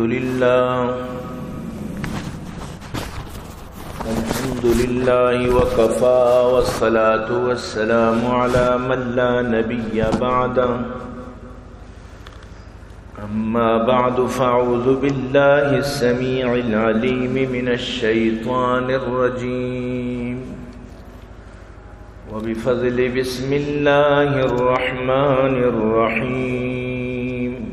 لله. الحمد لله وكفى، والصلاة والسلام على من لا نبي بعده. أما بعد، فأعوذ بالله السميع العليم من الشيطان الرجيم. وبفضل بسم الله الرحمن الرحيم.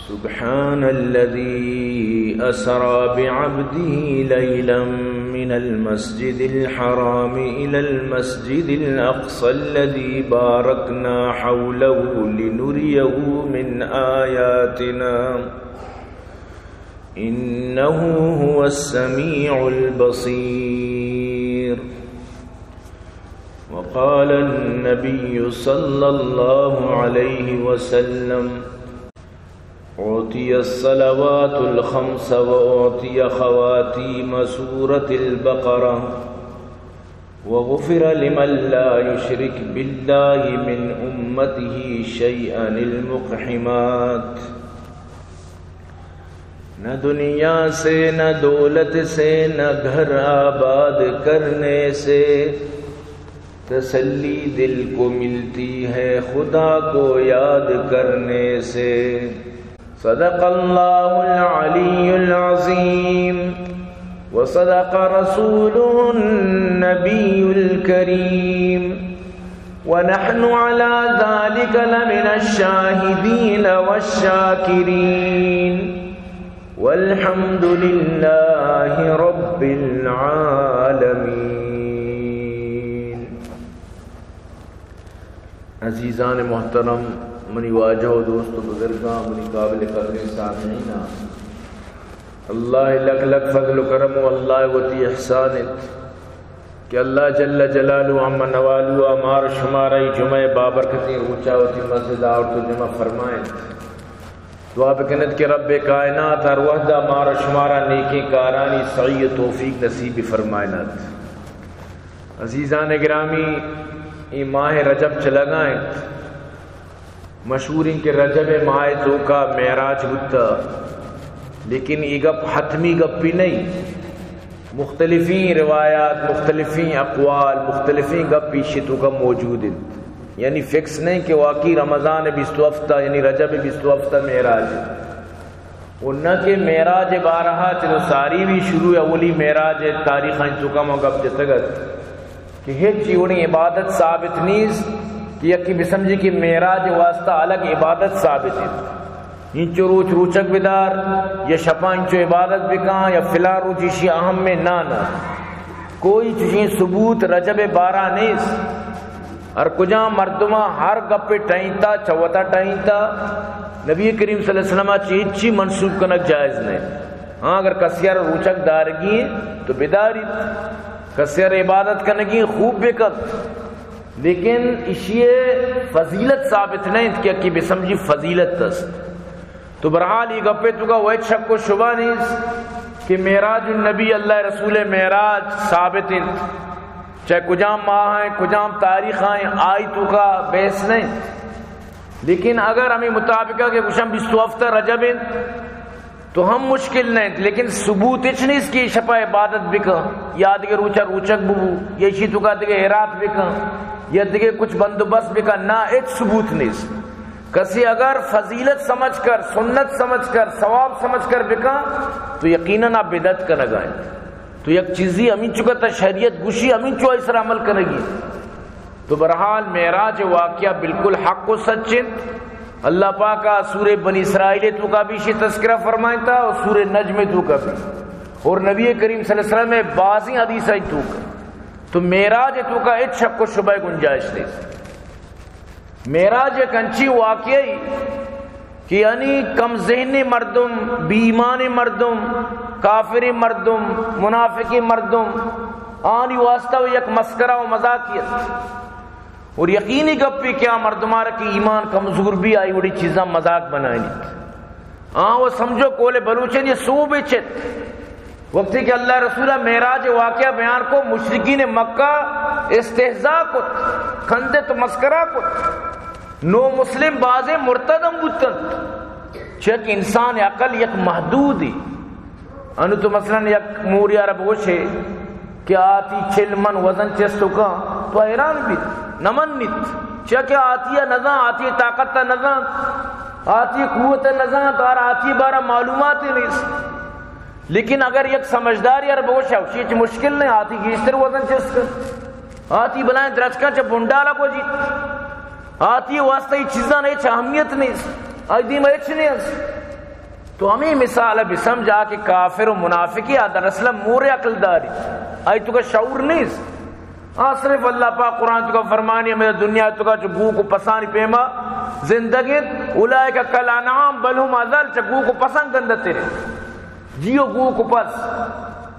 سبحان الذي أسرى بعبده ليلا من المسجد الحرام إلى المسجد الأقصى الذي باركنا حوله لنريه من آياتنا. إنه هو السميع البصير. وقال النبي صلى الله عليه وسلم: أعطي الصلوات الخمس وأعطي خواتيم سورة البقرة، وغفر لمن لا يشرك بالله من أمته شيئا المقحمات. نہ دنیا سے، نہ دولت سے، نہ گھر آباد کرنے سے تسلی دل کو ملتی ہے خدا کو یاد کرنے سے۔ صدق الله العلي العظيم وصدق رسوله النبي الكريم ونحن على ذلك لمن الشاهدين والشاكرين والحمد لله رب العالمين. عزیزان محترم، منی واجہ و دوست و بزرگاں، منی قابل قدریں سامعیناں، اللہ لک لک فضل و کرم و اللہ وتی احسان انت کہ اللہ جل جلالہ عم نوالہ مار و شمارا ای جمعہ بابرکتیں روچا وتی مسجد آورت و جمع فرمائنت۔ دعا بکنت کہ رب کائنات ہر وحدہ مار و شمارا نیکیں کارانی سعی و توفیق نصیب فرمائنت۔ عزیزان گرامی، اے ماہ رجب چلگا انت۔ مشہور انت کہ رجب ماہ توکا معراج بوتا، لیکن اے گپ حتمی گپی نہیں۔ مختلفیں روایات، مختلفیں اقوال، مختلفیں گپ ایشی توکا موجود انت۔ یعنی فکس نہیں کہ واقعی رمضان بیست و ہفت، یعنی رجب بیست و ہفت معراج انت۔ و نہ کہ معراج بارہا چہ ساری بھی شروع اولی معراج تاریخ انت توکا ما گپ جتگ ات کہ ہچ وڑیں عبادت ثابت نیست کہ یکی بسمجھی کہ معراج واسطہ الگ عبادت ثابت انت۔ انچو روچ روچک بدار یا شپا انچو عبادت بکاں یا فلاں روچ ایشی اہم میں نہ نہ۔ کوئی چشیں ثبوت رجب بارہ نیست۔ ہر کجام مردما ہر گپے ٹہینتا، چہ وتا ٹہینتا۔ نبی کریم صلی اللہ علیہ وسلم چہ ہچی منسوب کنگ جائز نہیں۔ ہاں، اگر کسے ار روچک دارگی تو بداریت، کسے ار عبادت کنگی خوب بکنت، لیکن اشی فضیلت ثابت نہیں کہ یکی بسمجھی فضیلت است۔ تو بہرحال اے گپے توکا و ہچ شک و شبہ نیست کہ معراج النبی، اللہ رسول معراج ثابت انت۔ چاہے کجام ماہ ہیں، کجام تاریخ ہیں، آئی توکا بحث نہیں۔ لیکن اگر ہمیں مطابقہ کہ گوشن بیست و ہفت رجب انت، تو ہم مشکل نہیں، لیکن ثبوت ہچ نیست کہ شپا عبادت بکن، یا دگہ روچا روچک ببو، یا اشی توکا دگہ ہیرات بکن، یا دگہ کچھ بندوبست بکن، نہ، ہچ ثبوت نیست۔ کسی اگر فضیلت سمجھ کر، سنت سمجھ کر، ثواب سمجھ کر بکن، تو یقیناً آپ بدعت کنگا انت۔ تو یک چیزی ہمینچو کہ تا شریعت گوشی، ہمینچو آئی سر عمل کنگی۔ تو بہرحال معراج واقعہ بالکل حق و سچ انت۔ اللہ پاک سورہ بنی اسرائیل توکا بھی اشی تذکرہ فرمائنتا اور سورہ نجم توکا بھی، اور نبی کریم صلی اللہ علیہ وسلم بازیں حدیث توکا۔ تو معراج توکا ہچ شک و شبہ گنجائش نہیں۔ معراج یک انچیں واقعہ ای کہ یعنی کم ذہنیں مردم، بے ایمانیں مردم، کافریں مردم، منافقیں مردم، آنی واسطہ و یک مسکرا و مذاقی است۔ اور یقینی گپی کہ آ مردمارا کہ ایمان کمزور بی، آئی وڑی چیزاں مذاق بنائینیت۔ آ و سمجھو قول بلوچیں یہ سوب چت۔ وقتی کہ اللہ رسول معراج واقعہ بیان کو، مشرکین مکہ استہزاء کت، خندت و مسکرا کت۔ نو مسلم بازیں مرتد ہم بوتنت۔ چیا کہ انسان عقل یک محدودی۔ انو تو مثلاً یک موریارا بگوشے کہ آتی چل من وزن چست کن، تو حیران بیت، نہ منیت۔ چیا کہ آتی نزان، آتی طاقت نزان، آتی قوت نزان، تو آر آتی بارہ معلومات نیست۔ لیکن اگر یک سمجھداریارا بگوشے، اشی ہچ مشکل نہیں، آتی گیشتر وزن چست کن، آتی بلائیں درچکاں چہ بنڈالا گوجیت، آتی واسطہ یہ چیزاں ہچ اہمیت نیست، آئی دیم ہچ نیست۔ تو ہمیں مثال بسمجھا کہ کافر و منافقی آ دراصل مور عقل داری، آئی توکا شعور نیست۔ آ صرف اللہ پاک قرآن توکا فرمانی، ہمیں دنیا توکا چو گوک و پسانی پیما زندگی، اولئک کالانعام بل هم اضل، چو گوک و پسان گندتر۔ جیو گوک و پس،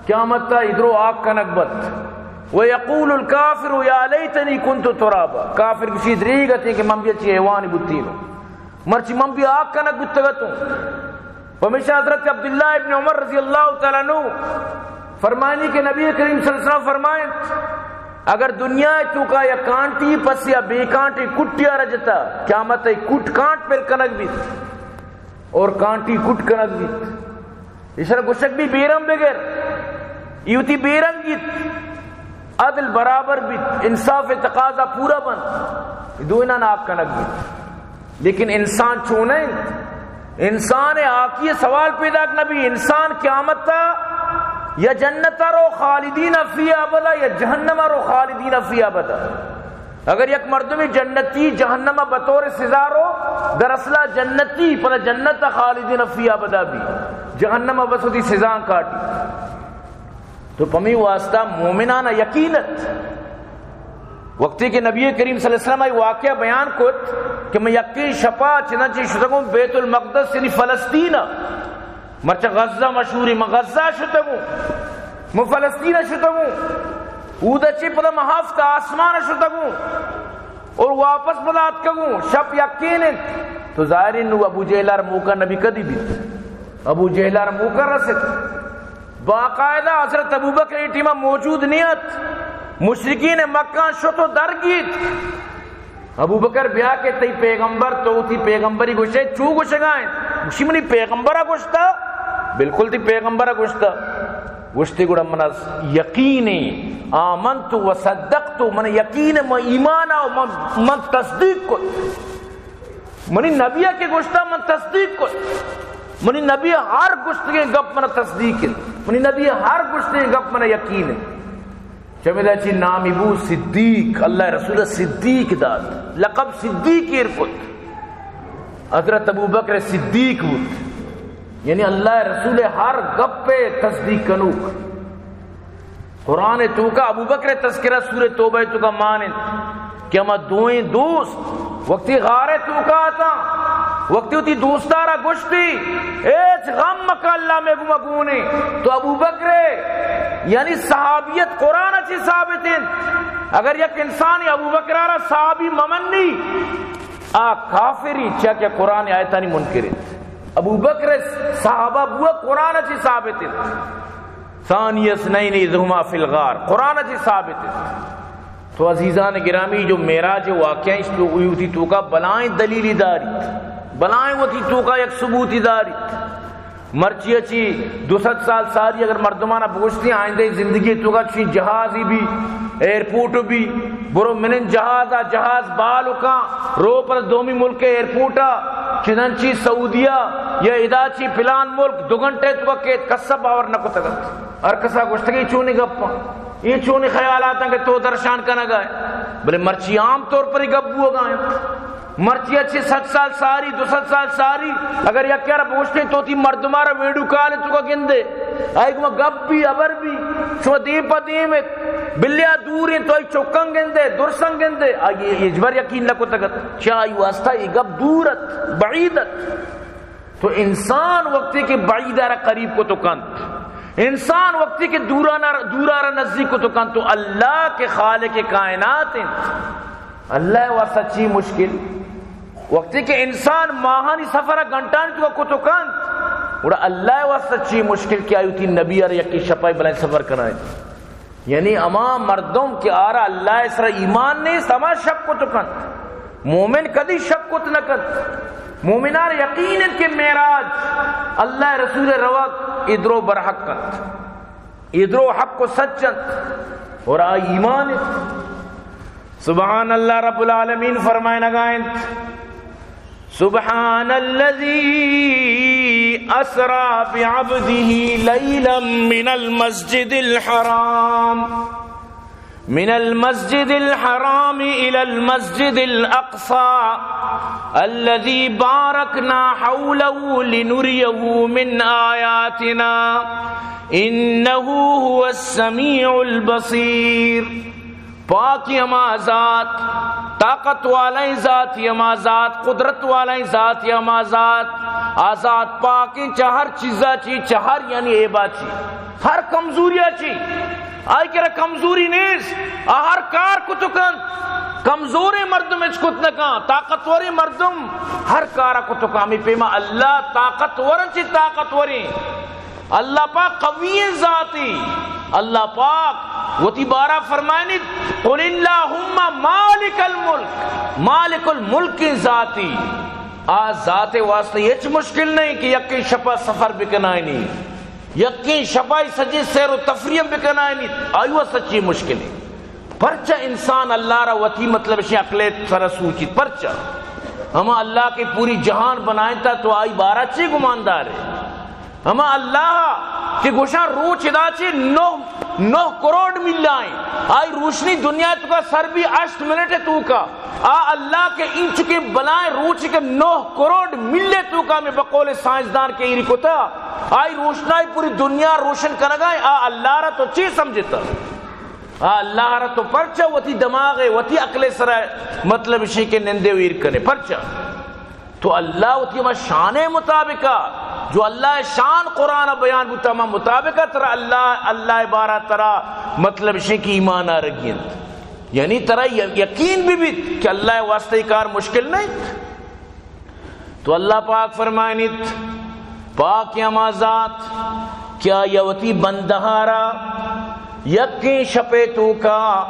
قیامت تا ادرو آگ کنگ بنت۔ ویقول الکافر یا لیتنی کنت ترابا، کافر گشی دریگتیں کہ من بیا چی حیوانی بوتینو۔ مرچی من بیا آگ کنگ بوتگتوں۔ پمیشا حضرت عبداللہ ابن عمر رضی اللہ تعالی عنہ فرمانی کہ نبی کریم صلی اللہ علیہ وسلم فرمائیں، اگر دنیا توکا یا کانٹی پس یا بے کانٹی کٹیا رجتا، قیامت ای کٹ کانٹ پر کنگ بیت اور کانٹی کٹ کنگ بیت، ایشرا گوشگ بی بیرم بگر، ایوتی بیرنگ گیت، عدل برابر بیت، انصاف تقاضا پورا بنت، دوئیناں آگ کنگ بیت۔ لیکن انسان چون انت؟ انسان آکی سوال پیداک نبی، انسان قیامت تا یا جنت رو خالدین فی ابدا یا جہنم رو خالدین فی ابدا۔ اگر یک مردمی جنتی جہنم بطور سزا رو، در اصلا جنتی پدا جنت خالدین فی ابدا بی، جہنم بس وتی سزا کاٹی۔ تو پمی واسطہ مومنانا یقین ات۔ وقتی کہ نبی کریم صلی اللہ علیہ وسلم ای واقعہ بیان کت کہ من یکی شپا چنانچہ شتگوں بیت المقدس یعنی فلسطین، مرچہ غزہ مشہوری، من غزہ شتگوں، من فلسطین شتگوں، اودا چی پدا من ہفت آسمان شتگوں اور واپس پدا اتکگوں، شپ یقین انت۔ تو ظاہر انت نو ابو جہلار موقع نبی کدی بیت؟ ابو جہلار موقع رسیت؟ باقاعدہ حضرت ابوبکر ای ٹیما موجود نیت، مشرکین مکہ شت و درگیت۔ ابوبکر بیا کہ تئی پیغمبر، تو وتی پیغمبری گوشے، چو گوشگا انت؟ گوشی منی پیغمبرا گوشتا؟ بالکل تئی پیغمبرا گوشتا۔ گوشتے گڑا منا یقین، آمنت و صدقت، من یقین، من ایمان آ، من، من تصدیق کت۔ منی نبی کہ گوشتا من تصدیق کت۔ منی نبی ہر گوشتگیں گپ منا تصدیق انت۔ منی نبی ہر گوشتگیں گپ منا یقین انت۔ چمیدا چی نامی بو صدیق، اللہ رسول صدیق دات، لقب صدیق ایر کت۔ حضرت ابوبکر صدیق بوت، یعنی اللہ رسول ہر گپے تصدیق کنوک۔ قرآن توکا ابوبکر تذکرہ سورہ توبہ توکا مان انت کہ ہما دوئیں دوست وقتی غار توکا اتاں، وقتی وتی دوستارا گوشتی، ہچ غم مکا، اللہ مئے گوما گونے۔ تو ابوبکر، یعنی صحابیت قرآن چی ثابت انت۔ اگر یک انسانی ابوبکرارا صحابی ممنی، آ کافری، چیا کہ قرآن آیتانی منکر انت۔ ابوبکر صحابہ بوا قرآن چی ثابت انت۔ ثانی اثنین اذ ہما فی الغار، قرآن چی ثابت انت۔ تو عزیزان گرامی، جو معراج واقعہ انت، تو وتی توکا بلائیں دلیلی داریت، بلائیں وتی توکا یک ثبوتی داریت۔ مرچی چی دو سد سال ساری اگر مردمانا بگوشتی آئندہ زندگی توکا چی جہازی بی، ایئرپورٹ بی، برو منن جہازا، جہاز بالکاں، رو پر دومی ملک ایئرپورٹا، چننچی سعودیہ یا ادا چی پلان ملک، دو گھنٹے توکا کیت، کسا باور نہ کتگت۔ ہر کسا گوشتگی چونی گپاں، یہ چونی خیالاتاں کہ تو درشان کنگا ہے۔ بلے مرچی عام طور پر یہ گپ بوگا ہیں۔ مرچی اچھے سد سال ساری، دو سد سال ساری، اگر یک یار بوشتے تو تی مردمارا ویڈیو کال توکا گندے، آئی گما گپ بھی، ابر بھی، شما دیم پا دیم ات، بلیا دور ہیں تو آئی چکن گندے، درسن گندے، آئی اجبر یقین نہ کتگت۔ چیا آئی واسطہ یہ گپ دور ات، بعید ات۔ تو انسان وقتی کہ بعیدارا قریب کت کنت، انسان وقتی کہ دورانار-، دورارا نزدیک کت کنت، تو اللہ کہ خالق کائنات انت، اللہ واسطہ چی مشکل؟ وقتی کہ انسان ماہانی سفر گھنٹانی توکا کت کنت، گڑا اللہ واسطہ چی مشکل کہ آئی وتی نبی ار یکی شپائی بلائیں سفر کنائے؟ یعنی ہما مردم کہ آرا اللہ سرا ایمان نیست، ہما شک کت کنت۔ مومن کدی شک کت نہ کنت۔ مومنار یقین انت کہ معراج اللہ رسول روگ اے درو برحق انت، اے درو حق و سچ انت اور آ ایمان انت۔ سبحان اللہ، رب العالمین فرمائنگا انت، سبحان الذي أسرى بعبده ليلا من المسجد الحرام، من المسجد الحرام إلى المسجد الأقصى الذي باركنا حوله لنريه من آياتنا إنه هو السميع البصير۔ پاکیں ہما ذات، طاقت والائیں ذات، ہما ذات، قدرت والائیں ذات، ہما ذات، آ ذات پاکیں چہ ہر چیزا چی، چہ ہر یعنی عیبا چی، ہر کمزوریا چی۔ آئی کرا کمزوری نیست، آ ہر کار کت کنت۔ کمزوریں مردم ہچ کت نہ کن، طاقتوریں مردم ہر کارا کت کن۔ ہمے پیما اللہ طاقتور انت چہ طاقتوریں۔ اللہ پاک قوی ذاتی۔ اللہ پاک وتی بارا فرمائنیت، قل اللهم مالک الملک، مالک الملک ذاتی۔ آ ذات واسطہ ہچ مشکل نہیں کہ یکیں شپا سفر بکنائنی، یکیں شپا سجے سیر و تفریح بکنائنی، آئی واسطہ چی مشکل ہے؟ پرچہ انسان اللہ را وتی مطلب شی عقل سر سوچی، پرچہ ہما اللہ کے پوری جہان بنائیں تا تو آئی بارا چی گماندار ہے؟ ہما اللہ کہ گوشاں روچ ادا چے نو، نو کروڑ میلائیں، آئی روشنی دنیا توکا سر بی ہشت منٹ توکا۔ آ اللہ کہ اینچکیں بلائیں روچ کہ نو کروڑ میل توکا، میں بقول سائنسدان کہ ایری کتا، آئی روشنائی پوری دنیا روشن کنگا ہے، آ اللہ را تو چی سمجھتا؟ آ اللہ را تو پرچہ وتی دماغ، وتی عقل سرا مطلب شی کہ نندے و ایر کنے، پرچہ؟ تو اللہ وتی ہما شان مطابقہ، جو اللہ شان قرآن بیان بوتا، ہما مطابقہ ترا اللہ، اللہ بارا ترا مطلب شی کہ ایمان آرگی انت۔ یعنی ترا ی-، یقین بھی بیت کہ اللہ واسطہ یہ کار مشکل نہیں۔ تو اللہ پاک فرمائنیت، پاک ہما ذات کہ آئی وتی بندہارا یکیں شپے توکا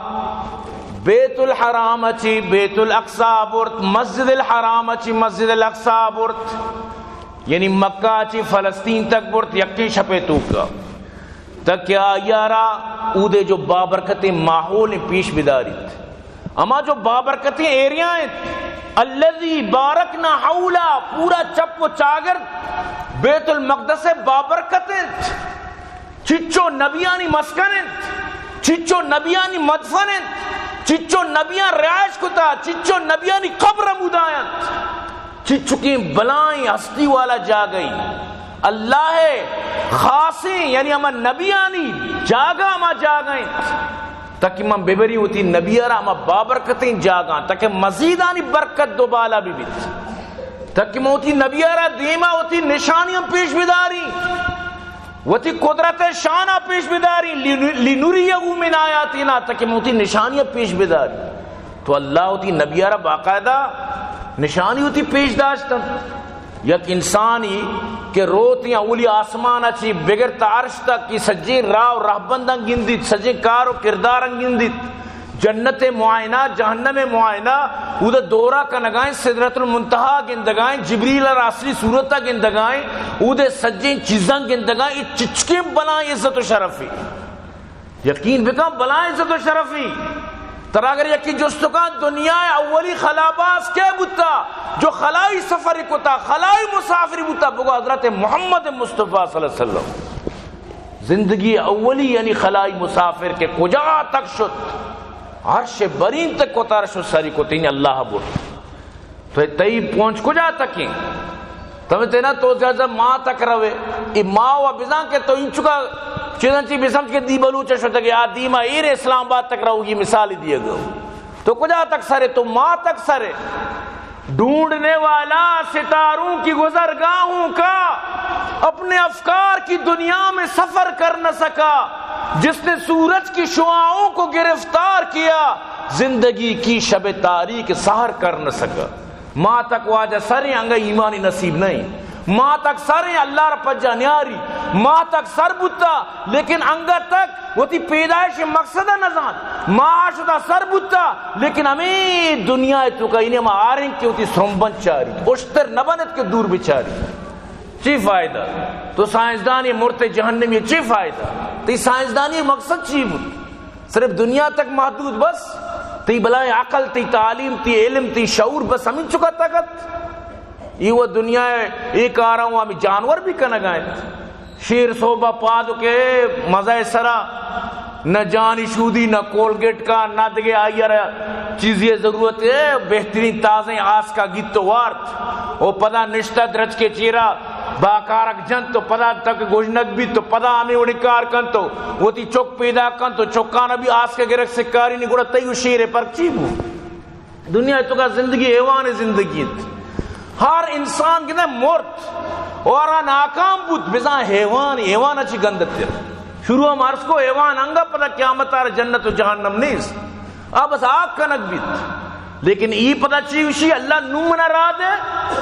بیت الحرام چی بیت الاقصی برت، مسجد الحرام چی مسجد الاقصی برت، یعنی مکہ چی فلسطین تک برت یکیں شپے توکا، تاکہ آیارا اودے جو بابرکتیں ماحول پیش بداریت۔ اما جو بابرکتیں ایریا انت، الذی بارکنا حولا، پورا چپ و چاگرد بیت المقدس بابرکت انت۔ چچو نبیانی مسکن انت، چچو نبیانی مدفن انت، چچو نبیان رہائش کتا، چچو نبیانی قبر ہمودا انت۔ چچکیں بلائیں ہستی والا جاگہی، اللہ خاصیں، یعنی ہما نبیانی جاگہ ہما جاگہ انت۔ تاکہ من ببری وتی نبی را ہما بابرکتیں جاگہ، تاکہ مزیدانی برکت دوبالا ببیت۔ تاکہ من وتی نبی را دیما وتی نشانی ہم پیش بداری، وتی قدرت شانا پیش بداری، لنریہ من آیاتنا، تاکہ من وتی نشانی پیش بداری۔ تو اللہ وتی نبی را باقاعدہ نشانی وتی پیش داشتن۔ یک انسانی کہ روت یا اولی آسمان چی بگر تا عرش تک کی سجیں راہ و رہبنداں گندیت، سجیں کار و کرداراں گندیت، جنت معائنہ، جہنم معائنہ، اود دورہ کنگائیں، سدرۃ المنتہا گندگائیں، جبریل را اصلی صورت گندگائیں، اود سجیں چیزاں گندگائیں، اے چچکیں بلائیں عزت و شرفی۔ یقین بکن، بلائیں عزت و شرفی۔ ترا اگر یکی جست کن، دنیا اولی خلاباز کے بوتا جو خلائی سفر کتا، خلائی مسافر بوتا؟ بگو حضرت محمد مصطفی صلی اللہ علیہ وسلم۔ زندگی اولی یعنی خلائی مسافر کے کجا تک شد؟ عرش برین تک کتار شد، سری کتین اللہ برد۔ تو تئی پہنچ کجا تکیں؟ تو تینا تو زیادہ ماں تک روے۔ ای ماں و بزان کہ تو انچکا چیزاں چی بسمجھ کہ دی بلوچ شتگ یا دیما ایر اسلام آباد تک روگی مثال دیے گا۔ تو کجا تک سرے؟ تو ماں تک سرے۔ ڈھونڈنے والا ستاروں کی گزرگاہوں کا اپنے افکار کی دنیا میں سفر کر نہ سکا، جس نے سورج کی شعاعوں کو گرفتار کیا، زندگی کی شب تاریک سحر کر نہ سکا۔ ماں تک واجہ سریں انگا ایمانی نصیب نہیں۔ ما تک سر ہیں، اللہ را پجا نیاری۔ ما تک سر بوتا، لیکن انگت تک وتی پیدائش مقصد نہ زانت۔ ما شدا سر بوتا، لیکن ہمیں دنیا تو کا انہیں ما آریں کہ وتی سرمبند چاری، اشتر نہ بنت کہ دور بچاری۔ چی فائدہ؟ تو سائنسدانی مرتے جہنمی، چی فائدہ؟ تی سائنسدانی مقصد چی بود؟ صرف دنیا تک محدود بس؟ تی بلائیں عقل، تی تعلیم، تی علم، تی شعور بس ہمیں چکا طاقت؟ ای و دنیا ای کاراں و ہمیں جانور بھی کنگا انت۔ شیر صوبہ پاد کے مزہ سرا نہ جانی شودی، نہ کولگیٹ کا، نہ دگے آئی را چیزی ضرورت ہے، بہترین تازہ آس کا گیت تو وارت۔ او پدا نشتہ درچ کے چیرا باکارک جنت تو پدا تک گوشنگ بیت تو پدا ہمیں وڑی کار کنت تو وتی چک پیدا کنت تو چکان بھی آس کے گرک سکاری نہیں گڑا تیو شیر ہے پر چی بو؟ دنیا تو کا زندگی حیوان زندگی انت۔ ہر انسان کے مرت اور ناکام بوت بزاں حیوان، حیوان اچی گندت۔ شروع ہم عرض کو حیوان انگا پدا قیامت آر جنت و جہنم نیست۔ آ بس آگ کنگ بیت۔ لیکن ای پدا چی وشی اللہ نو منا را دے،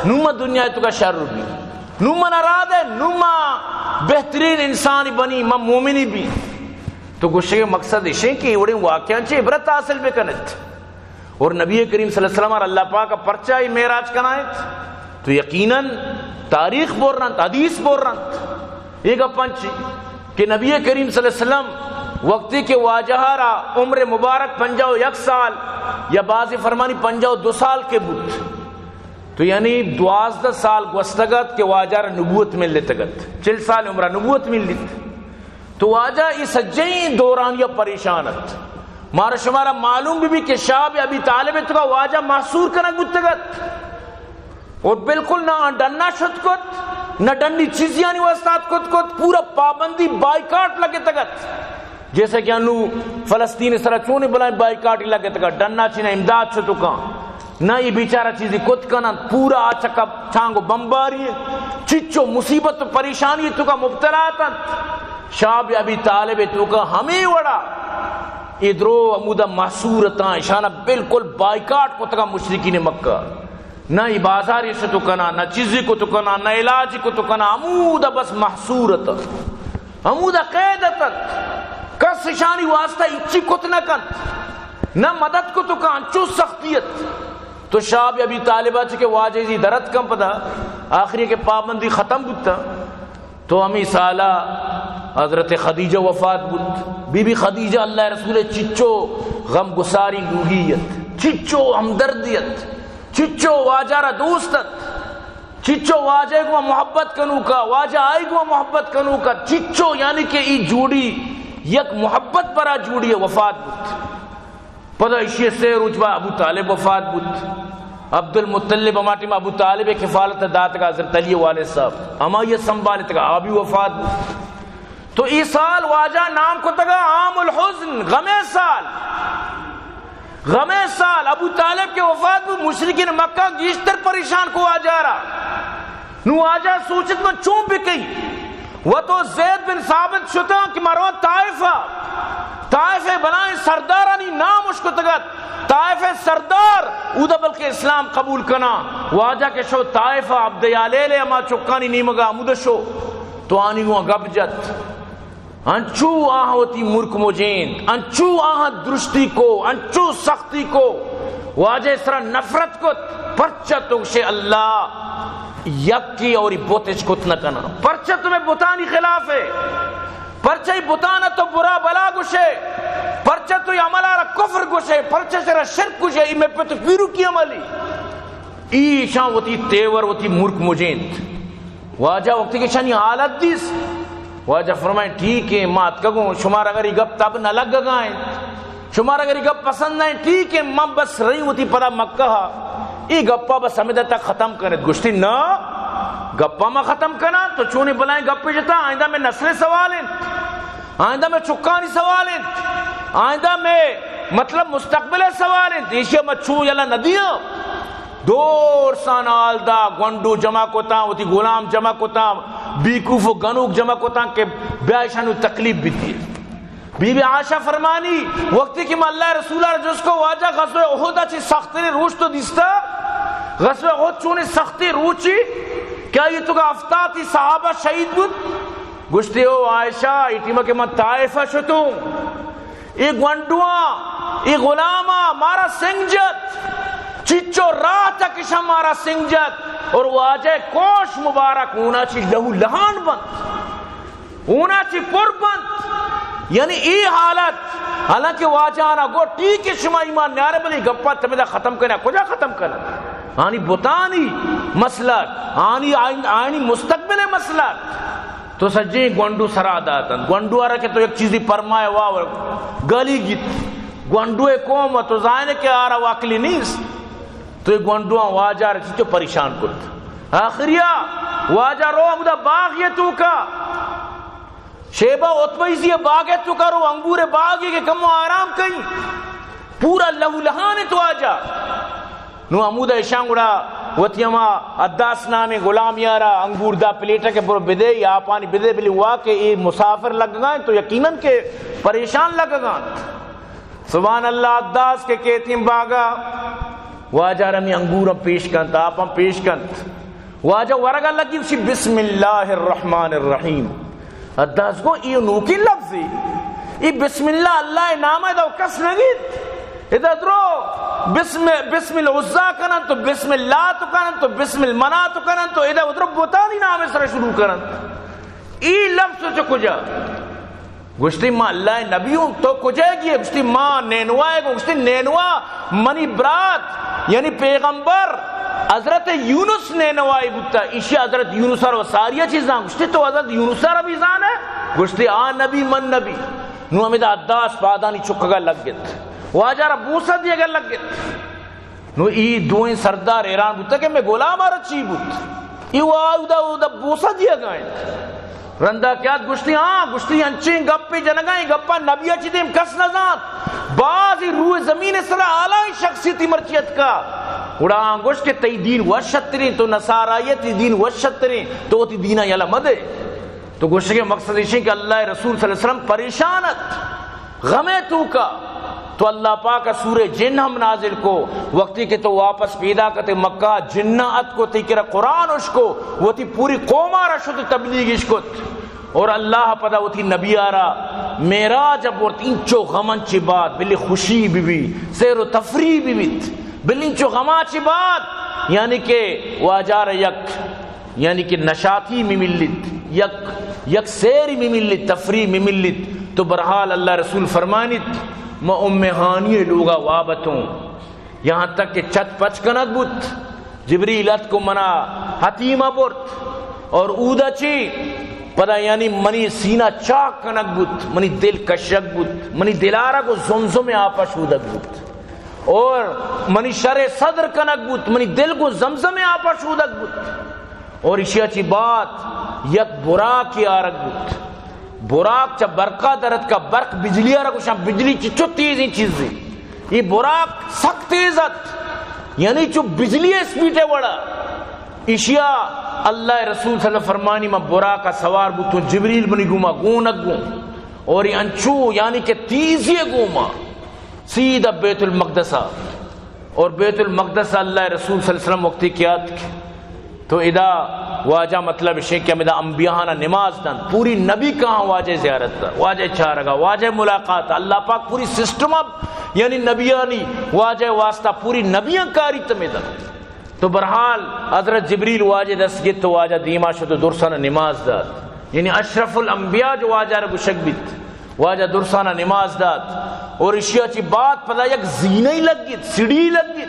نو ما دنیا تو کا شر بی۔ نو منا را دے، نو ما بہترین انسانی بنی، ما مومنی بی۔ تو گوشے مقصد اشیں کہ وڑیں واقعاں چے عبرت حاصل بکنت۔ اور نبی کریم صلی اللہ علیہ وسلم اور اللہ پاک پرچا ای معراج کنائت تو یقیناً تاریخ بور رنت، حدیث بور رنت۔ یہ گپاں چی کہ نبی کریم صلی اللہ علیہ وسلم وقتی کہ واجہ را عمر مبارک پنجاہ و یک سال یا بعض فرمانی پنجاہ و دو سال کے بوت، تو یعنی دوازدہ سال گوستگت کہ واجہ را نبوت ملتگت، چل سال عمرہ نبوت ملیت۔ تو واجہ ای سجیں دورانیہ پریشان ات۔ مارا شمارا معلوم بھی، بھی کہ شعب ابی طالب تو کا واجہ محصور کنگ بوتگت۔ اور بالکل نہ ڈنا شت کت، نہ ڈنی چیزیانی واسطہ کت کت، پورا پابندی بائیکاٹ لگتگت۔ جیسے کہ انو فلسطین سرا چونے بلائیں بائیکاٹ لگتگت، ڈنا چینا امداد شتو کان۔ نہ ای بیچارہ چیزی کت کنن، پورا آ چکا چانگو بمباری انت۔ چچو مصیبت و پریشانی تو کا مبتلا اتنت۔ شعب ابی طالب تو کا ہمیں وڑا ادرو ہمودا محصور اتاں، اشانا بالکل بائیکاٹ کتگا مشرکین مکہ۔ نہ ای بازاری شتو کنا، نہ چیزی کتو کنا، نہ علاج کتو کنا، ہمودا بس محصور اتاں۔ ہمودا قید اتنت، کس اشانی واسطہ ہچی کت نہ کنت، نہ مدد کت کان، انچو سختی ات۔ تو شعب ابی طالبہ چکے واجہ زی درت کن پدا، آخری کہ پابندی ختم بوتا، تو ہمی سالا حضرت خدیجہ وفات بوت۔ بی بی خدیجہ اللہ رسول چچو غم گساری لوگی ات، چچو ہمدردی ات، چچو واجہ را دوست ات۔ چچو واجہ گوں محبت کنوکا، واجہ آئی گوں محبت کنوکا، چچو یعنی کہ ای جوڑی یک محبت برا جوڑی وفات بوت۔ پدا اشی سے روچ با ابو طالب وفات بوت۔ عبد المطلب ہما ٹیم ابو طالب کفالت داتگا حضرت علی والد صاحب، ہمائی سنبھالتگا، آ بھی وفات بوت۔ تو ای سال واجہ نام کتگا عام الحزن، غمے سال۔ غمے سال۔ ابو طالب کے وفات بو، مشرکین مکہ گیشتر پریشان کو واجہ را۔ نو واجہ سوچت من چون بکئی؟ و تو زید بن ثابت شتا کہ مرو طائفہ، طائف بلائیں سردارانی نام اش کتگت۔ طائف سردار اودا بلکہ اسلام قبول کنا۔ واجہ کے شو طائفہ عبد یالیل ہما چکانی نیمگا ہمود شو۔ تو آنی گوں گپ جت۔ انچو آہاں وتی ملک مجینت، انچو آہاں درشتی کو، انچو سختی کو، واجہ سرا نفرت کت، پرچہ تو گشے اللہ یکی اور بت اچ کت نہ کنا۔ پرچہ تمہیں بتانی خلاف ہے، پرچہ ای بتانا تو برا بلا گشے، پرچہ تو ای عملہ را کفر گشے، پرچہ سرا شرک گشے، ای میں پت پیرو کی عملی۔ ایشاں وتی تیور وتی ملک مجینت۔ واجہ وقتی کہ شانی حالت دیس، واجہ فرمائیں، ٹھیک ہے، ما اتکگوں، شمار اگر ای گپ تب نہ لگگا ہیں، شمار اگر ای گپ پسند نہ ہیں، ٹھیک ہے، من بس رہی وتی پدا مکہ ہا، ای گپا بس ہمیں تک ختم کنت۔ گوشتی، نہ، گپا ما ختم کنا، تو چونی بلائیں گپ جتا، آئندہ میں نسل سوال ہیں، آئندہ میں چکانی سوال ہیں، آئندہ میں مطلب مستقبل سوال ہیں، ایشی میں چون یلا ندیاں۔ دور سان حال دا، گونڈو جمع کتاں، وتی غلام جمع کتاں، بیکوف و گنوک جمع کتاں کہ بیا ایشانو تکلیف بیتی۔ بی بی عائشہ فرمانی، وقتی کہ من اللہ رسول را جست کو، واجہ غزوہ احد چی سختیں روچ تو دیستا؟ غزوہ احد چونیں سختیں روچی کہ آئی توکا ہفتاد تی صحابہ شہید بوت؟ گوشتی، او عائشہ، اے ٹیما کہ من طائفہ شتوں، اے گونڈواں، اے غلاماں مارا سنگ جت، چچو راہ تک اشاں مارا سنگ جت، اور واجہ کوش مبارک ہونا چی لہو لہان بنت، ہونا چی پر بنت۔ یعنی اے حالت، حالانکہ واجہ آنا گو ٹھیک ہے، شما ایمان نیارے، بلے گپا تمہیں دا ختم کرنا، کجا ختم کرنا؟ آنی بتانی مسئلہ، آنی، آنی، آنی مستقبل مسئلہ۔ تو سجیں گونڈو سرا داتن۔ گونڈو آرا کہ تو یک چیزی پرمائے وا گلی گیت۔ گونڈو قوم تو زانے کہ آرا واکلی نیست۔ تو اے گونڈواں واجہ را چچو پریشان کرت۔ آخریا واجہ رو ہمدا باغ یہ توکا۔ شیبہ عتبہ سی باغ توکا رو، انگور باغ کہ کمو آرام کئی۔ پورا لہو لہان تو واجہ۔ نو ہمودا اشاں گڑا وتی ہما عداس نامیں غلام یارا انگور دا پلیٹا کہ برو بدے یا آپانی بدے، بلی وا کہ اے مسافر لگگا انت تو یقیناً کہ پریشان لگگا انت۔ سبحان اللہ، عداس کہ کیتیں باغا، واجہ رمی انگورم پیش کنت، آپم پیش کنت۔ واجہ ورگا لگی، گوشی، بسم اللہ الرحمن الرحیم۔ عداس گو، اے نوکیں لفظے۔ اے بسم اللہ، اللہ نام ادا کس نگیت۔ ادا درو بسم، بسم العزا کنن تو بسم اللات کنن تو بسم المنات کنن تو ادا درو بتانی نام سر شروع کنن۔ اے لفظ چہ کجا؟ گوشتی، ما اللہ نبی ہوں، تو کجا گئے؟ گوشتی، ما نینوا گوں۔ گوشتی، نینوا منی برات، یعنی پیغمبر حضرت یونس نینوائی بوتا، ایشی حضرت یونس ء ساریا چیزاں۔ گوشتی، تو حضرت یونس ء بھی زانے؟ گوشتی، آ نبی، من نبی۔ نو ہمیں دا عداس پادانی چکگا لگت، واجہ را بوسہ دیگا لگت۔ نو ای دوئیں سردار حیران بوتا کہ میں غلام آرا چی بوت؟ ای وا اودا، اودا بوسہ دیگا انت۔ رندا کیات؟ گوشتی، ہاں۔ گوشتی، انچیں گپے جنگا، اے گپا نبی ء چہ دیم کس نہ زانت۔ باز روئے زمین سرا اعلی شخصیتی مرچی اتکا۔ گڑا آں گوشت کہ تئی دین وش شتریں، تو نصارائیت، تئی دین وش شتریں، تو وتی دینا یلہ مدے۔ تو گوشگے مقصد ایشیں کہ اللہ رسول صلی اللہ علیہ وسلم پریشان ات۔ غمے توکا تو اللہ پاک ء سورہ جن ہم نازل کو، وقتی کہ تو واپس پیدا کتے مکہ، جناں اتکو تئی کرا قرآن اشکو، وتی پوری قوم آرا شت تبلیغ اشکت، اور اللہ پدا وتی نبی آرا معراج ء برت، انچو غم انچی بات، بلے خوشی بی بی، سیر و تفریح بی بیت، بلے انچو غم انچی بات، یعنی کہ واجہ را یک یعنی کہ نشاطی می ملیت، یک، یک سیری می ملیت، تفریح می ملیت۔ تو بہرحال اللہ رسول فرمانیت، ما ام ہانی لوگا وابتوں، یہاں تک کہ چت پچ کنگ بوت، جبریل اتک و منا حتیمہ برت، اور اودا چی پدا یعنی منی سینہ چاک کنگ بوت، منی دل کشگ بوت، منی دلارا گو زمزم آپا شودگ بوت۔ اور منی شر صدر کنگ بوت، منی دل گوں زمزم آپا شودگ بوت۔ اور اشیا چی بات یک براکی آرگ بوت۔ براک چہ برقا درت کا، برق بجلی آرا گوشاں، بجلی چچو تیزیں چیزے۔ یہ براک سک تیز ات، یعنی چو بجلی اسپیڈ وڑا۔ اشیا اللہ رسول صلی اللہ علیہ وسلم فرمانی، من براکا سوار بوتوں، جبریل منی گوما گونگ گوں۔ اور یہ انچو یعنی کہ تیزی گوما سیدھا بیت المقدس آ۔ اور بیت المقدس آ اللہ رسول صلی اللہ علیہ وسلم وقتی کہ آتک تو ادا واجہ مطلب اشیں کہ ہمیں دا انبیاء نا نماز دن، پوری نبی کہاں واجہ زیارت دا، واجہ چارگا، واجہ ملاقات، اللہ پاک پوری سسٹم اب یعنی نبیانی واجہ واسطہ پوری نبیاں کاری تمہیں دا۔ تو بہرحال حضرت جبریل واجہ دست گیت تو واجہ دیما شد و درسانا نماز دات۔ یعنی اشرف الانبیاء جو واجہ را گشگ بیت، واجہ درسانا نماز دات۔ اور اشیا چی بعد پدا یک زینہ لگیت، سیڑھی لگیت۔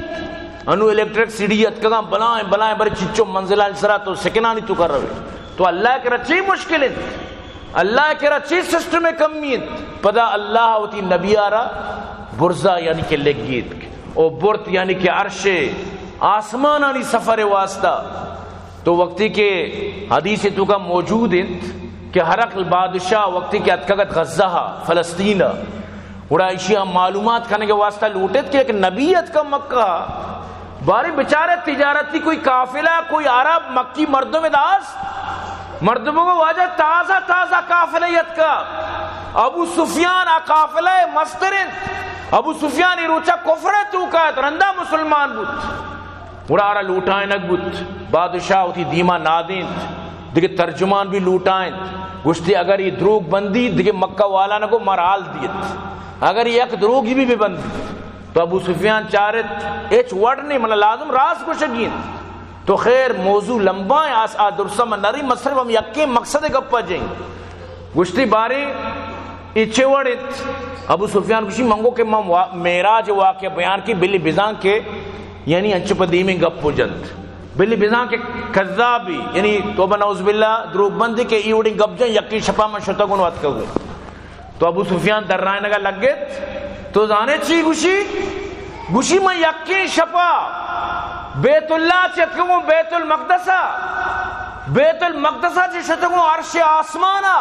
انو الیکٹرک سیڑھی اتکگاں بلائیں بلائیں، برے چچو منزلانی سرا تو سکنانی تو کر روے۔ تو اللہ کرا چی مشکل انت؟ اللہ کرا چی سسٹم کمی انت؟ پدا اللہ وتی نبی آرا برزا یعنی کہ لگیت او برت یعنی کہ عرش آسمانانی سفر واسطہ۔ تو وقتی کہ حدیث توکا موجود انت کہ ہرقل بادشاہ وقتی کہ اتکگت غزہ، فلسطین، گڑا ایشی ہم معلومات کنگ واسطہ لوٹت کہ یک نبی اتکا مکہ، بارے بچارے تجارتی کوئی قافلہ، کوئی عرب مکی مردم داس، مردموں کو واجہ تازہ تازہ قافلہ اتکا۔ ابو سفیان آ قافلہ مستر انت۔ ابو سفیان ای روچا کفر توکا ات، رندا مسلمان بوت۔ گڑا آرا لوٹائینگ بوت۔ بادشاہ وتی دیما نادینت، دگہ ترجمان بھی لوٹائینت، گوشتی اگر یہ دروگ بندی دگہ مکہ والا نہ کو مر حال دیت، اگر یہ یک دروگی بھی ببندی۔ تو ابو سفیان چارت، ہچ وڑ نہیں، من لازم راست گوشگی انت۔ تو خیر، موضوع لمبا ہے، آس آ درسا من نری، من صرف ہم یکیں مقصد گپا جائیں۔ گوشتی بارے اے چے وڑ انت؟ ابو سفیان گوشی، من گو کہ من وا-، معراج واقعہ بیان کی، بلی بزان کے، یعنی انچو پہ دیمیں گپ و جنت۔ بلی بزان کے کذابی، یعنی توبہ نعوذ باللہ، دروگ بندی کے ای وڑیں گپ جن، یکی شپا من شتگوں و اتکگوں۔ تو ابو سفیان درائنگا لگت، تو زانے چی گوشی؟ گوشی من یکیں شپا بیت اللہ چہ اتکگوں بیت المقدسا، بیت المقدسا چہ شتگوں عرش آسمانا،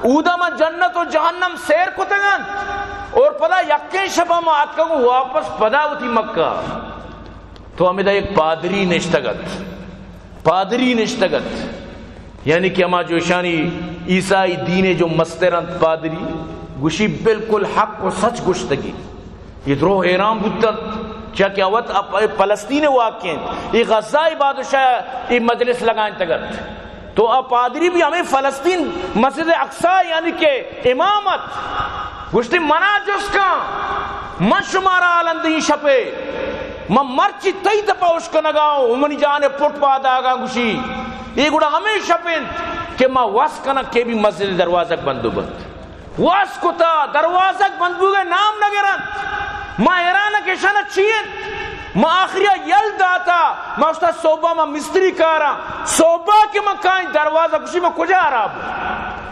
اودا من جنت و جہنم سیر کتگ انت، اور پدا یکیں شپا من اتکگوں واپس پدا وتی مکہ۔ تو ہمدا یک پادری نشتگ ات، پادری نشتگ ات، یعنی کہ ہما جو اشانی عیسائی دینے جو مستر انت پادری، گوشی بالکل حق و سچ گوشتگی۔ یہ درو حیران بوتنت، چیا کہ اوت اپ-، فلسطین واقع انت، یہ غزہ بادشاہ یہ مجلس لگائینتگ ات۔ تو آ پادری بھی ہمیں فلسطین مسجد اقصی یعنی کہ امام ات۔ گوشتی منا جست کن، من شمارا حالان دیں شپے، من مرچی تئی دپا اشکنگا ہوں، منی جان پٹ پاداگا گوشی۔ یہ گڑا ہمیں شپ انت کہ ما وس کنن کہ بھی مسجد دروازگ بندو بند۔ واس کتا، دروازگ بند بوگے نام نگرنت۔ ما حیران کہ شان چی انت؟ ما آخریا یل داتا، ما استا صوبہ ما مستری کاراں۔ صوبہ کہ من کائیں دروازگ، گوشی من کجا حراب؟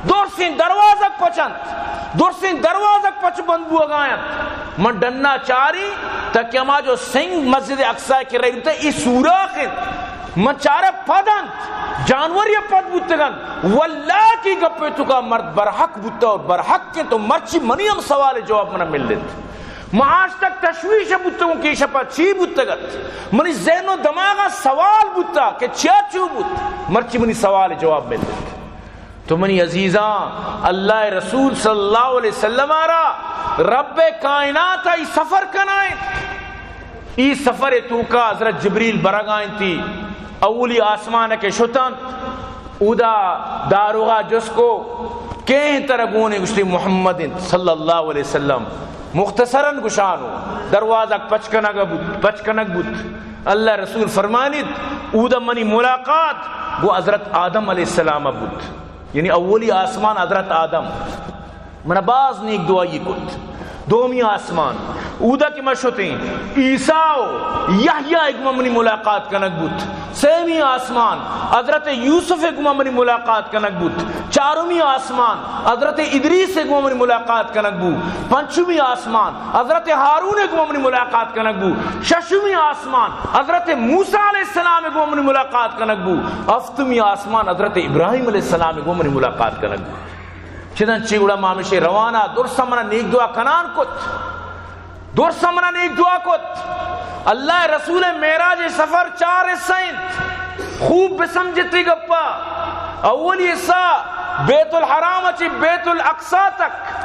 درسیں دروازگ پچ انت، درسیں دروازگ پچ بند بوگا انت۔ من ڈنا چاری تاکہ ہما جو سنگ مسجد اقصی کہ رہی بوتا، ای سوراخ انت۔ من چارہ پد انت، جانور یا پد بوتگ انت۔ واللہ کی گپے تو کا مرد برحق بوتا اور برحق کے تو مرچی منی ہم سوال جواب منا مل انت۔ من آج تک تشویش بوتگوں کہ شپا چی بوتگ ات۔ منی ذہن و دماغا سوال بوتا کہ چیا چو بوت، مرچی منی سوال جواب مل انت۔ تو منی عزیزاں، اللہ رسول صلی اللہ علیہ وسلم را رب کائنات ای سفر کنائیں۔ ای سفر توکا حضرت جبریل برگائیں تی، اولی آسمان کے شتن، اودا داروغا جس کو، کہیں تر گونے؟ گوشتی محمد انت صلی اللہ علیہ وسلم۔ مختصراً گشانو، دروازگ پچ کنگ بوت، پچ کنگ بوت۔ اللہ رسول فرمانیت، اودا منی ملاقات گو حضرت آدم علیہ السلام بوت۔ یعنی اولی آسمان حضرت آدم۔ من باز نیک دعائی کت۔ دومی آسمان، اودا کہ ما شتیں، عیسیٰ و یحییٰ گما منی ملاقات کنگ بوت۔ سیمی آسمان، حضرت یوسف گما منی ملاقات کنگ بوت۔ چارمی آسمان، حضرت ادریس گما منی ملاقات کنگ بوت۔ پنچمی آسمان، حضرت ہارون گما منی ملاقات کنگ بوت۔ ششمی آسمان، حضرت موسیٰ علیہ السلام گما منی ملاقات کنگ بوت۔ ہفتمی آسمان، حضرت ابراہیم علیہ السلام گما منی ملاقات کنگ بوت۔ چداں چی گڑا ما ہمیشہ روانا، درساں منا نیک دعا کنان کت۔ درساں منا نیک دعا کت۔ اللہ رسول معراج سفر چار حصہ انت۔ خوب بسمجھتی گپا۔ اولی حصہ بیت الحرام چی بیت الاقصی تک۔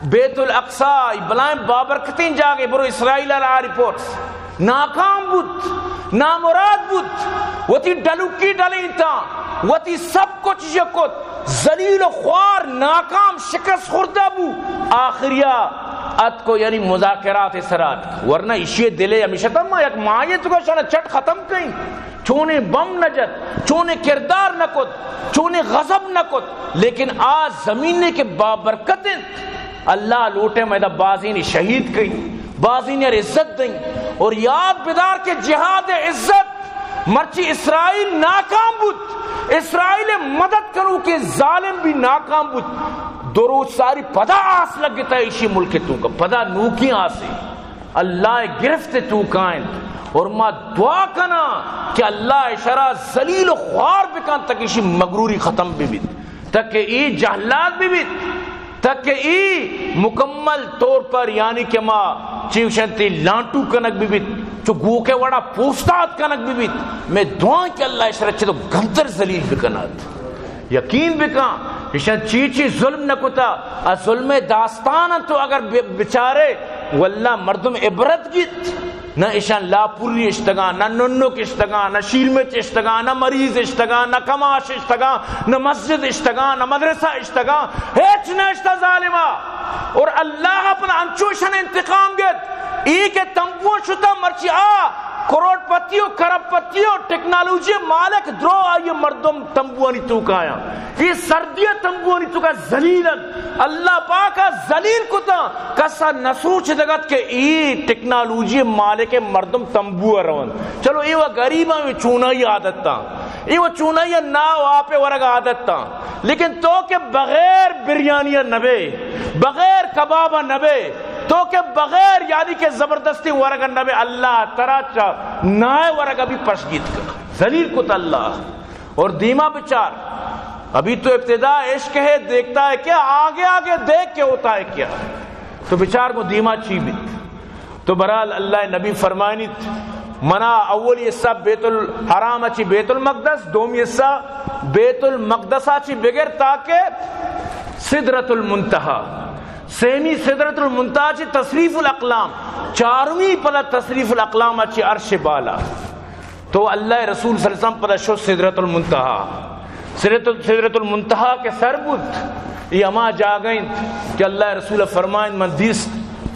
بیت الاقصی، ای بلائیں بابرکتیں جاگے، برو اسرائیل آ رپورٹس۔ ناکام بوت، نامراد بوت، وتی ڈلکی ڈلینتاں، وتی سب کچھ شکت، ذلیل و خوار، ناکام، شکست خوردہ بو۔ آخریا اتکو یعنی مذاکرات سرا اتک۔ ورنہ اشی دلے ہمیشہ تھا ما یک ماہی تو کا شان چٹ ختم کئیں۔ چونیں بم نہ جت، چونیں کردار نہ کت، چونیں غضب نہ کت، لیکن آ زمینے کہ بابرکت انت، اللہ لوٹے میدا بازینی شہید کئی، بازینی عزت دیں۔ اور یاد بدار کہ جہاد عزت مرچی اسرائیل ناکام بوت، اسرائیل مدد کنو کہ ظالم بھی ناکام بوت۔ دو روچ ساری پدا آس لگتا ایشی ملک تو کا، پدا نوکی آسے۔ اللہ گرفت تو کائنت اور ما دعا کنا کہ اللہ شرا ذلیل و خوار بکن تک ایشی مغروری ختم ببیت، تک ای جہلات ببیت، تک ای مکمل طور پر یعنی کہ ما چیوشنتی لانٹو کنگ ببیت، چو گوکے وڑا پوستات کنگ ببیت۔ میں دعا کہ اللہ شرا چہ تو گنتر ذلیل بکنات۔ یقین بکن، ایشاں چی چی ظلم نہ کتا، آ ظلم داستان تو اگر بے-، بچارے، واللہ مردم عبرت گیت۔ نہ اشان لاپوری اشتگاں، نہ ننک اشتگاں، نہ شیرمچ اشتگاں، نہ مریض اشتگاں، نہ کماش اشتگاں، نہ مسجد اشتگاں، نہ مدرسہ اشتگاں، ہچ نہ اشتہ ظالما۔ اور اللہ پدا انچو اشان انتقام گت، ای کہ تمبو شتا مرچی آ کروڑ پتی و کرب پتی و ٹیکنالوجی مالک درو آئی مردم تمبوانی توکایاں۔ اے سردی ء تمبوانی توکا ذلیل انت۔ اللہ پاک ء ذلیل کتاں۔ کس ء نہ سوچ دگت کہ اے ٹیکنالوجی مالک ء مردم تمبو ء رونت۔ چلو، اے و گریباں، اے چونائی عادت تاں۔ اے و چونائی ء ناہ و آپ ء ورگ عادت تاں۔ لیکن تو کہ بغیر بریانی ء نبے، بغیر کباب ء نبے، تو کہ بغیر یعنی کہ زبردستی ورگ ء نبے، اللہ ترا چا ناہ ورگ ء بھی پشگیت کت، ذلیل کت اللہ۔ اور دیما بچار، ابھی تو ابتدا عشق ہے، دیکھتا ہے کیا، آگے آگے دیکھ کے ہوتا ہے کیا۔ تو بچار کو دیما چی بیت۔ تو بہرحال اللہ نبی فرمائنیت، منا اولی حصہ بیت الحرام چی بیت المقدس، دومی حصہ بیت المقدس چی بگر تاکہ سدرۃ المنتہا، سیمی سدرۃ المنتہا چی تصریف الاقلام، چارمی پدا تصریف الاقلام چی عرش بالا۔ تو اللہ رسول صلی اللہ علیہ وسلم پدا شو سدرۃ المنتہا۔ سدرۃ، سدرۃ المنتہا کہ سر بوت، یہ ہما جاگہ انت کہ اللہ رسول فرمائن، من دیست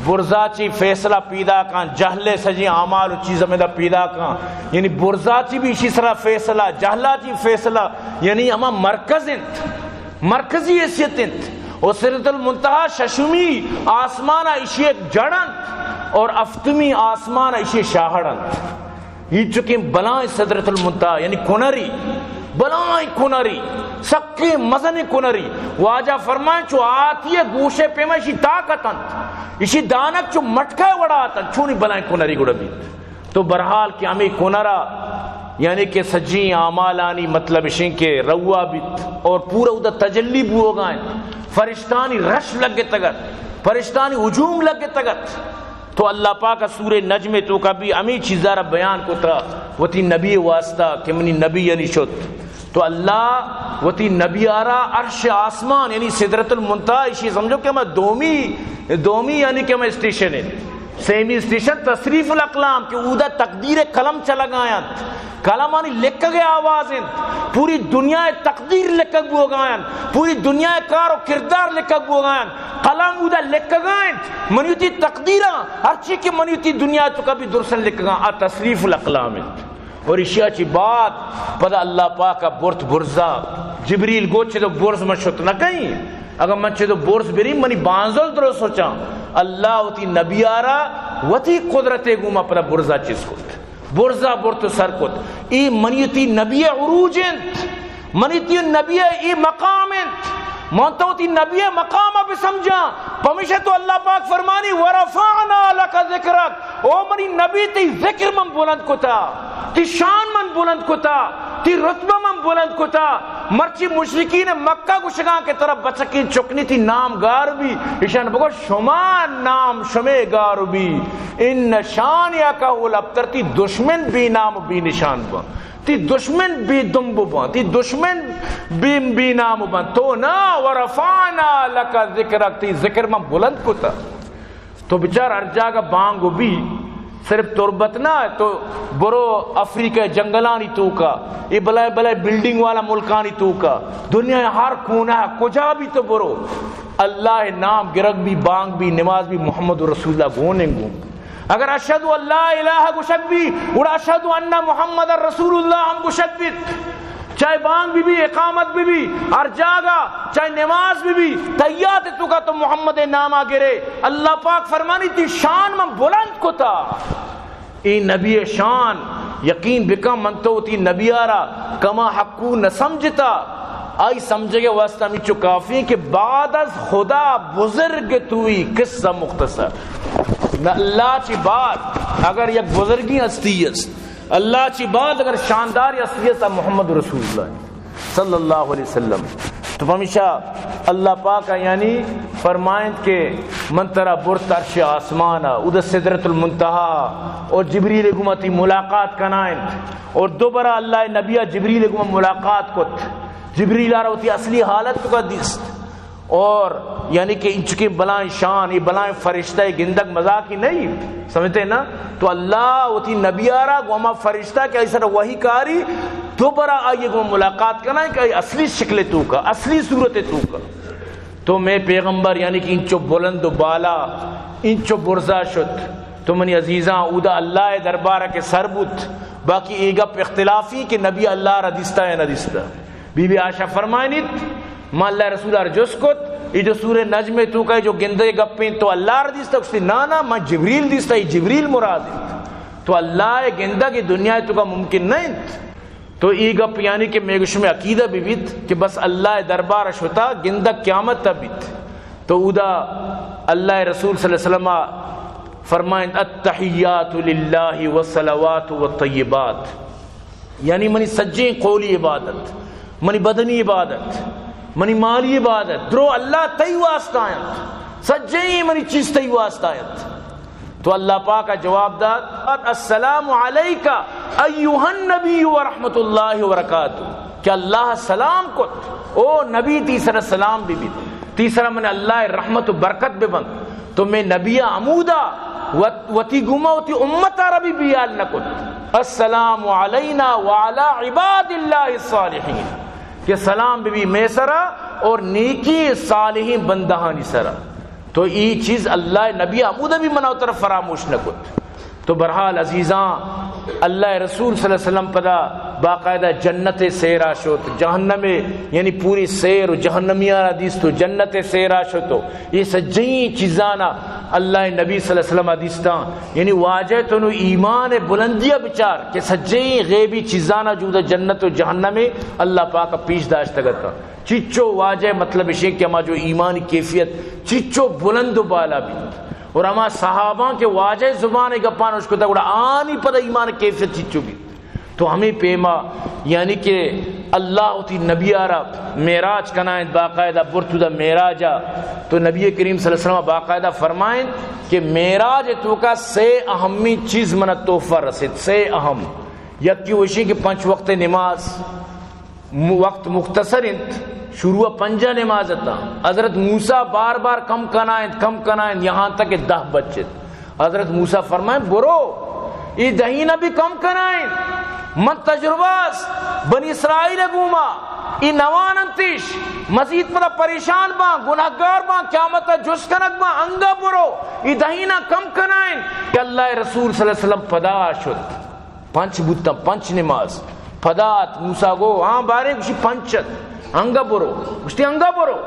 برزا چی فیصلہ پیدا کان، جہل سجی اعمال و چیز ہمیں دا پیدا کان، یعنی برزا چی بھی اسی سرا فیصلہ، جہلا چی فیصلہ، یعنی ہما مرکز انت، مرکزی حیثیت انت۔ اور سدرۃ المنتہا ششمی آسمان اشی ایک جڑ انت اور ہفتمی آسمان اشی شاہڑ انت۔ ہیچکیں بلائیں سدرۃ المنتہا، یعنی کنری، بلائیں کنری، سکیں مزنیں کنری۔ واجہ فرمائیں، چو آتی ء گوشے پیما اشی طاقت انت، اشی دانک چو مٹکہ وڑا اتنت، چونی بلائیں کنری گڑا بیت۔ تو بہرحال کہ ہمیں کنرا، یعنی کہ سجیں اعمالانی مطلب اشیں کہ روا بیت اور پورا ادا تجلی بوگا انت، فرشتانی رش لگتگت، فرشتانی ہجوم لگتگت۔ تو اللہ پاک سورہ نجم توکا بھی ہمیں چیزا را بیان کتا وتی نبی واسطہ کہ منی نبی یعنی شت۔ تو اللہ وتی نبی آرا عرش آسمان یعنی سدرۃ المنتہا، اشی سمجھو کہ ہما دومی، دومی یعنی کہ ہما اسٹیشن ہے، سیمی اسٹیشن تصریف الاقلام کہ اودا تقدیر قلم چلگا انت۔ کلمانی لکھگ ء آواز انت، پوری دنیا ء تقدیر لکھگ بوگا انت، پوری دنیا ء کار و کردار لکھگ بوگا انت۔ قلم اودا لکھگا انت، منی وتی تقدیراں، ہرچی کہ منی وتی دنیا تو کبھی درسن لکھگا، آ تصریف الاقلام انت۔ اور اشیا چی بعد پدا اللہ پاک ء برت برزا، جبریل گوچ تو برز من شت نہ کہیں، اگر من چہ تو برز بریم منی بانزل درو سوچاں۔ اللہ وتی نبی آرا وتی قدرت گوما پدا برزا چیز کت۔ برزا برت و سر کت۔ اے منی وتی نبی ء عروج انت، منی وتی نبی ء اے مقام انت۔ من تو وتی نبی ء مقام ء بسمجھاں۔ پمیشا تو اللہ پاک فرمانی، ورفعنا لک ذکرک، او منی نبی، تی ذکر من بلند کتا، تی شان من بلند کتا، تی رتبہ من بلند کتا۔ مرچی مشرکین مکہ گوشگاں کہ ترا بچکیں چکنی تی نام گار بی، ایشان بگو شما نام شمے گار بی۔ ان شانئک هو الابتر، تی دشمن بے نام و بے نشان باں، تی دشمن بے دمب باں، تی دشمن بے، بے نام باں۔ تو نا، ورفعنا لک ذکرک، تی ذکر من بلند کتا۔ تو بچار ہر جاگہ بانگ و بی، صرف تربت نہ، تو برو افریقہ جنگلانی توکا، اے بلائے بلائے بلڈنگ والا ملکانی توکا، دنیا ہر کونہ کجا بھی تو برو، اللہ نام گرگ بھی، بانگ بھی، نماز بھی، محمد رسول اللہ گون انگو۔ اگر اشہد ان لا الہ گوشگ بھی، گڑا اشہد ان محمد رسول اللہ ہم گوشگ بیت۔ چاہے بانگ بہ بی، اقامت بہ بی، ہر جاگہ، چاہے نماز بہ بی، تحیات توکا تو محمد ناما گرے۔ اللہ پاک فرمانی، تی شان من بلند کتا۔ اے نبی شان، یقین بکن من تو وتی نبی آرا کما حقو نہ سمجھتا۔ آئی سمجھگے واسطہ ہمیچو کافی کہ بعد از خدا بزرگ توئی، قصہ مختصر۔ نہ اللہ چی بعد اگر یک بزرگی ہستی است، اللہ چی بعد اگر شاندار ہستی است، محمد رسول اللہ صلی اللہ علیہ وسلم۔ تو پمیشا اللہ پاک یعنی فرمائنت کہ من ترا برت عرش آسمان، اود سدرۃ المنتہا، اور جبریل گوما تی ملاقات کنائنت، اور دوبارہ اللہ نبی جبریل گوما ملاقات کت، جبریل آرا وتی اصلی حالت توکا دیست۔ اور یعنی کہ انچکیں بلائیں شان، یہ بلائیں فرشتہ، یہ گندگ مذاقی نہیں، سمجھتے ہیں نا؟ تو اللہ وتی نبی آرا گو ہما فرشتہ کہ ایسا وحی کاری، دوبارہ آئیے گو ملاقات کرنا ہے کہ اصلی شکل تو کا، اصلی صورت تو کا۔ تو میں پیغمبر یعنی کہ انچو بلند و بالا، انچو برزا شت۔ تو منی عزیزاں، اودا اللہ دربارہ کے سر بوت، باقی اے گپ اختلافی کہ نبی اللہ را دیستا یا نہ دیستا۔ بی بی عائشہ فرمائنیت، ما اللہ رسول ار جست کت، ای جو سورہ نجم تو کا جو گندے گپیں تو اللہ را دیستا؟ گوشتی، نا نا، ما جبریل دیستا، ای جبریل مراد انت۔ تو اللہ گندگ ای دنیا تو کا ممکن نہ انت۔ تو ای گپ یعنی کہ میں گوش میں عقیدہ بھی بیت کہ بس اللہ دربار شتا گندگ قیامت تا بیت۔ تو اودا اللہ رسول صلی اللہ علیہ وسلم فرمائنت، التحیات للہ والصلوات والطیبات، یعنی منی سجیں قولی عبادت، منی بدنی عبادت، منی مالی عبادت، درو اللہ تئی واسطہ انت، سجیں منی چیز تئی واسطہ انت۔ تو اللہ پاک جواب دات، السلام علیک ایھا النبی ورحمۃ اللہ وبرکاتہ، کہ اللہ سلام کت، او نبی تئی سر سلام بہ بیت، تئی سر من اللہ رحمت و برکت بہ بنت۔ تو میں نبی عمودا وت-، وتی گما وتی امت را بھی بیال نہ کت۔ السلام علینا وعلی عباد اللہ الصالحین، کہ سلام بہ بی میں سرا اور نیکی صالحین بندہانی سرا۔ تو ای چیز اللہ نبی عمودا بھی منا طرف فراموش نہ کت۔ تو بہرحال عزیزاں، اللہ رسول صلی اللہ علیہ وسلم پدا باقاعدہ جنت سیرا شت، جہنم، یعنی پوری سیر و جہنمیانا دیست و جنت سیرا شت و یہ سجیں چیزانا اللہ نبی صلی اللہ علیہ وسلم دیستاں۔ یعنی واجہ تو نو ایمان بلندیا بچار کہ سجیں غیبی چیزانا جودا جنت و جہنم اللہ پاک پیش داشتگتا۔ چچو واجہ مطلب اشیں کہ ہما جو ایمانی کیفیت چچو بلند و بالا بیت۔ اور ہما صحاباں کہ واجہ زبان گپان اشکتا گڑا آنی پدا ایمان کیفیت چچو بیت۔ تو ہمیں پیما یعنی کہ اللہ وتی نبی آرا معراج کنائیں، باقاعدہ برتو دا معراجا۔ تو نبی کریم صلی اللہ علیہ وسلم باقاعدہ فرمائیں کہ معراج تو کا سے اہمی چیز منا تحفہ رسید، سے اہم۔ یکی وشی کہ پنچ وقت نماز، م-، وقت مختصر انت، شروع پنجا نماز تا۔ حضرت موسیٰ بار بار کم کنائیں، کم کنائیں، یہاں تک کہ دہ بچت۔ حضرت موسیٰ فرمائیں، برو، ای دہینا بھی کم کنائیں۔ من تجربہ است، بنی اسرائیل گوما، ای نوان انتش، مزید پدا پریشان باں، گناہگار باں، قیامت جست کنگ باں، انگا برو، ای دہینا کم کنائیں۔ کہ اللہ رسول صلی اللہ علیہ وسلم پدا شت۔ پنچ بوتاں، پنچ نماز۔ پدا ات، موسیٰ گو، ہاں باریں، گوشی پنچ ات۔ انگا برو۔ گوشتی انگا برو۔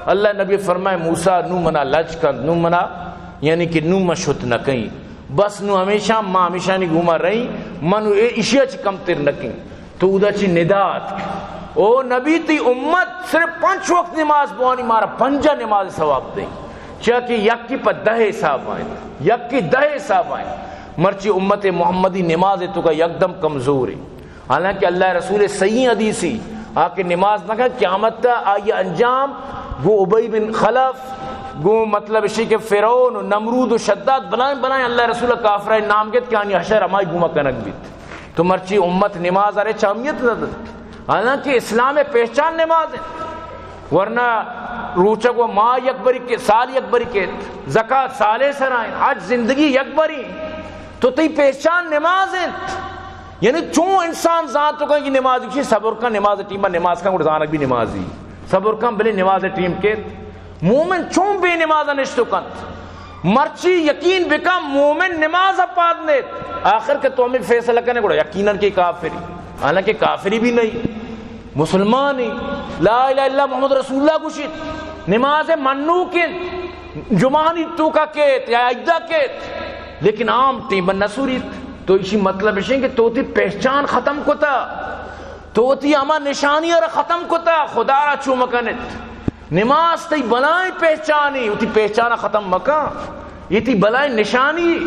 اللہ نبی فرمائے، موسیٰ نو منا لج کند، نو منا، یعنی کہ نو من شت نہ کئیں۔ بس نو ہمیشہ، ما ہمیشانی گوما رئیں، من اے اشیا چی کمتر نہ کئیں۔ تو اودا چی ندا اتک۔ او نبی، تئی امت صرف پنچ وقت نماز بوانی، مارا پنجا نماز ثواب دیں۔ چیا کہ یکی پہ دہ حساب آئیں، یکی دہ حساب آئیں۔ مرچی امت محمدی نماز تو کا یکدم کمزور ہے۔ حالانکہ اللہ رسول صحیح حدیثی آ کہ نماز نہ کن، قیامت تا آئی انجام گو ابی بن خلف، گو مطلب اشی کہ فرعون و نمرود و شداد بلائیں بلائیں اللہ رسول کافرہ نام گت کہ آنی حشر ہمائی گوما کنگ بیت۔ تو مرچی امت نماز ارے چامیت نہ دنت۔ حالانکہ اسلام پہچان نماز ہے۔ ورنہ روچگ و ماہ یک بری کے، سال یک بری کے، زکات سالے سرائیں، حج زندگی یک بری۔ تو تئی پہچان نماز انت۔ یعنی چون انسان زانت کن کہ نماز، کسی صبر کن، نماز ٹیم نماز کن، گڑا زانگ بھی نمازی۔ صبر کن، بلے نماز ٹیم کے۔ مومن چون بے نماز نشت کنت؟ مرچی یقین بکن، مومن نماز پاد نیت۔ آخر کہ تو ہمیں فیصلہ کنے، گڑا یقیناً کہ کافری۔ حالانکہ کافری بھی نہیں۔ مسلمانی لا الہ الا محمد رسول اللہ گوشیت، نماز منوک انت، جمعانی توکا کیت یا عیدا کیت، لیکن عام ٹیم نہ سوریت۔ تو اسی مطلب اشیں کہ تو تی پہچان ختم کتا، تو تی ہما نشانی را ختم کتا، خدا را چو مکنت۔ نماز تئی بلائیں پہچانی، وتی پہچان ختم مکن، یہ تئی بلائیں نشانی۔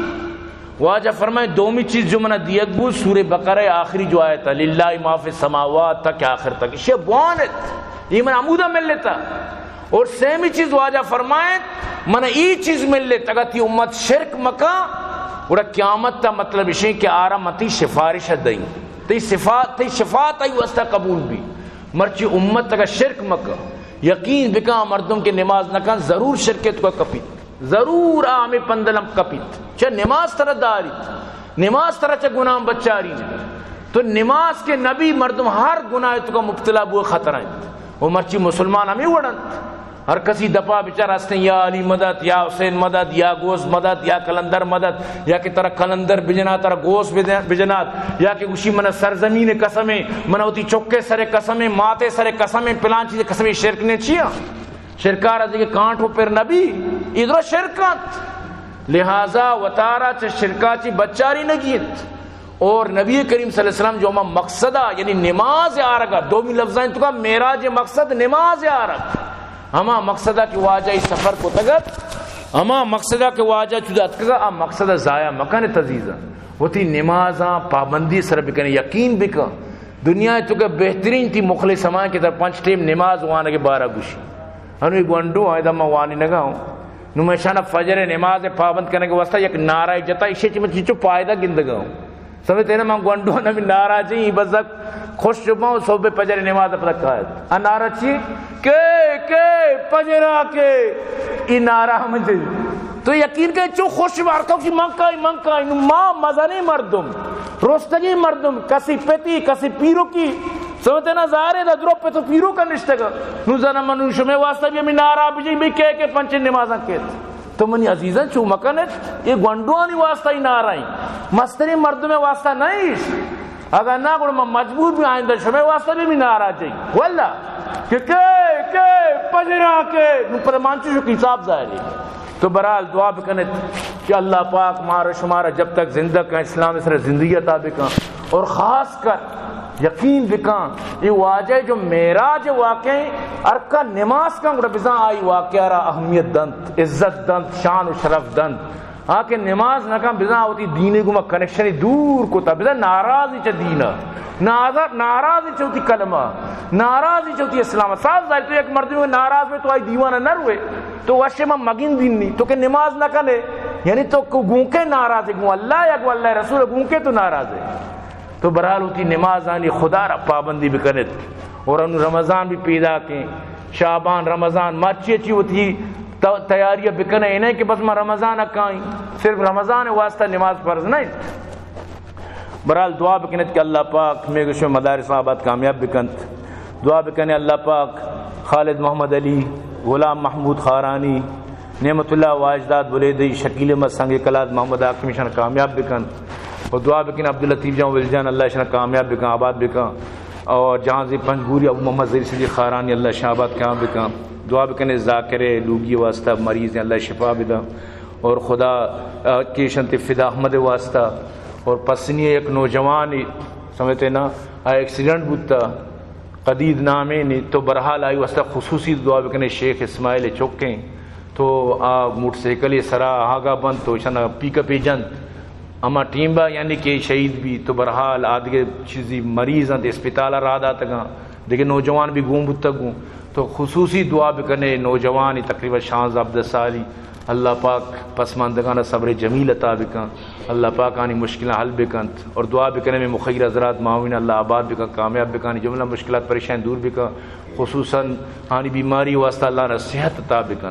واجہ فرمائے، دومی چیز جو منا دیگ بود، سورہ بقرہ آخری جو آیت ہے، للہ ما فی السماوات تک آخر تک، اشیا بوانت، یہ من عمودہ ملتا۔ اور سیمی چیز واجہ فرمائے، من ای چیز ملت، اگر تی امت شرک مکا، گڑا قیامت تا مطلب اشیں کہ آرا من تی سفارش دئیں، تی صفات، تی شفاعت آئی واسطہ قبول بی۔ مرچی امت اگر شرک مکا، یقین بکن، مردم کہ نماز نہ کن، ضرور شرک ءِ توکا کپیت، ضرور آ ہمے پندل ہم کپیت۔ چہ نماز ترا داریت، نماز ترا چہ گناہ بچارینیت۔ تو نماز کہ نبی، مردم ہر گناہ ءِ توکا مبتلا بوگ ءِ خطرہ انت۔ و مرچی مسلمان ہمے وڑ انت۔ ہر کسی دپا بچار ہستیں، یا علی مدد، یا حسین مدد، یا غوث مدد، یا قلندر مدد، یا کہ ترا قلندر بجنا، ترا غوث بجنا، بجنات، یا کہ گوشی من سرزمین قسمیں، من وتی چکے سر قسمیں، ماتے سر قسمیں، پلان چیز قسمیں۔ شرک نے چیا؟ شرکا را دیگہ کانٹ و پر نبی، ادرا شرک انت۔ لہذا وتارا چہ شرکا چی بچاری نگیت۔ اور نبی کریم صلی اللہ علیہ وسلم جو ہما مقصدا، یعنی نماز آرگا، دومی لفظاں تو کا معراج مقصد نماز آرگ۔ ہما مقصدا کہ واجہ ای سفر کو تگت، ہما مقصدا کہ واجہ چودا اتکگا، آ مقصدا ضائع مکن عزیزاں۔ وتی نمازاں پابندی سر بکن، یقین بکن۔ دنیا تو کا بہترین تی مخلص ہما کہ تر پنچ ٹیم نماز وانگ بارا گوشی۔ انو ای گونڈو آئے دا ما وانی نگا ہوں۔ نو میں شانا فجر نماز پابند کرنے کے واسطہ یک نعرہ جتا، اسے چی میں چیچو فائدہ گندگا ہوں۔ سمجھتے نا، من گونڈو نہ بھی نعرہ چی، بس خوش شباں صبح پجر نماز پتہ کایت۔ ا نعرہ چی؟ کے، کے، پجرا کے۔ ای نعرہ ہم دے۔ تو یقین کہ چو خوش بار کو کہ من کائی، من کائی۔ نو ما مزنی مردم، رستگی مردم، کسی پتی، کسی پیروکی۔ سمجھتے نا، زارے دا درو پتو پیروک نشتگا۔ نو زنا من شمے واسطہ بھی ہمیں نعرہ بجی، بھی کے، کے پنچ نمازاں کیت۔ تو منی عزیزاں چو مکنت، یہ گونڈوانی واسطہ ہی نعرہ ہیں، مسترین مردم واسطہ نہیں۔ اگر نہ گڑا من مجبور بھی آئندہ شمے واسطہ بھی، بھی نعرہ جائی۔ واللہ کہ کے، کے، پجرا کے، نو پر مانچو شو حساب ظاہر ہے۔ تو برحال دعا بکنت کہ اللہ پاک مارا شمارا جب تک زندہ کن، اسلام سر زندگی عطا بکن۔ اور خاص کر یقین بکن، یہ واجہ جو معراج واقعہ ہر کا نماز کن گڑا بزاں آئی واقعہ را اہمیت دنت، عزت دنت، شان و شرف دنت۔ آ کہ نماز نہ کن، بزاں وتی دین گما کنیکشن دور کتا، بزاں ناراض چہ دین، ناراض، ناراض چہ وتی کلمہ، ناراض چہ وتی اسلام۔ صاف ظاہر، تو یک مردم ناراض بے تو آئی دیوان نہ روے، تو وشے من مگین دین نی، تو کہ نماز نہ کنے، یعنی تو کو گوں کے ناراض ہے، گوں اللہ یا گوں اللہ رسول گوں کے تو ناراض ہے۔ تو برحال وتی نمازانی خدا را پابندی بکنت۔ اور انو رمضان بھی پیدا کیں، شعبان، رمضان، مرچی چی وتی ت-، تیاری بکنے، انہیں کہ بس ما رمضان کائیں، صرف رمضان واسطہ نماز فرض نہیں۔ برحال دعا بکنت کہ اللہ پاک ہمیں گشو مدارس آباد کامیاب بکنت۔ دعا بکنے اللہ پاک خالد محمد علی، غلام محمود خارانی، نعمت اللہ واجداد بلیدی، شکیل احمد سنگ کلات، محمد حاکم شان کامیاب بکن۔ اور دعا بکن عبداللطیف جان ول جان، اللہ شان کامیاب بکن، آباد بکن۔ اور جہانزی پنجگوری ابو محمد زہیر صدیق خارانی، اللہ شان آباد کامیاب بکن۔ دعا بکن ذاکر لوگی واسطہ مریض ہیں، اللہ شفا بدن۔ اور خدا، آ، کیشن تے فدا احمد واسطہ۔ اور پسنی ایک نوجوان سمجھتے نا، آ ایکسیڈنٹ بوتا، قدید نامے نی، تو برحال آئی واسطہ خصوصی دعا بکنے۔ شیخ اسماعیل چکیں تو آ موٹر سائیکل سرا آگا بند تو شنا پیک اپ جند۔ اما ٹیم با یعنی کہ شہید بھی تو برحال آدگے چیزی مریض انت، اسپتال را داتگاں، دیگہ نوجوان بھی گون بوتگ گوں۔ تو خصوصی دعا بکنے نوجوانی تقریباً شانزدہ ہبدہ سالی، اللہ پاک پسماندگان صبر جمیل عطا بکن، اللہ پاک آنی مشکلاں حل بکنت۔ اور دعا بکنے میں مخیر حضرات معاون اللہ آباد بکن، کامیاب بکن، جملہ مشکلات پریشان دور بکن، خصوصاً آنی بیماری واسطہ اللہ را صحت عطا بکن۔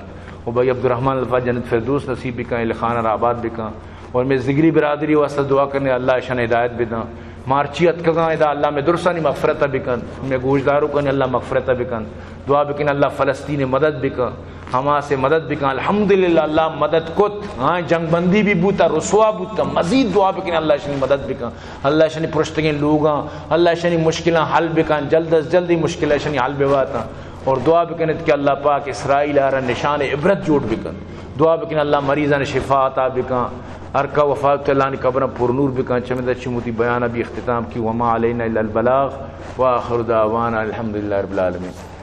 و بھائی عبدالرحمن الفاظ جنت فردوس نصیب بکن، اہل خانہ را آباد بکن۔ اور میں ذگری برادری واسطہ دعا کرنے اللہ شان ہدایت بدن۔ مارچی اتکگاں ادا اللہ میں درسانی مغفرت بکن، میں گوشدارو کن اللہ مغفرت بکن۔ دعا بکن اللہ فلسطین مدد بکن، حماس مدد بکن۔ الحمدللہ اللہ مدد کت، ہاں جنگ بندی بھی بوتا، رسوا بوتا، مزید دعا بکن اللہ شنی مدد بکن، اللہ شنی پرشتگیں لوگاں، اللہ شنی مشکلاں حل بکن، جلد از جلد ہی مشکل شنی حل بواتا۔ اور دعا بکنت کہ اللہ پاک اسرائیل آرا نشان عبرت جوڑ بکن۔ دعا بکن اللہ مریضان شفا عطا بکن، ہر کا وفات اللہ نی قبر پر نور بکن۔ چمدا چموتی بیان ابھی اختتام کی، وما علینا الا البلاغ، وآخر دعوانا الحمدللہ رب العالمین۔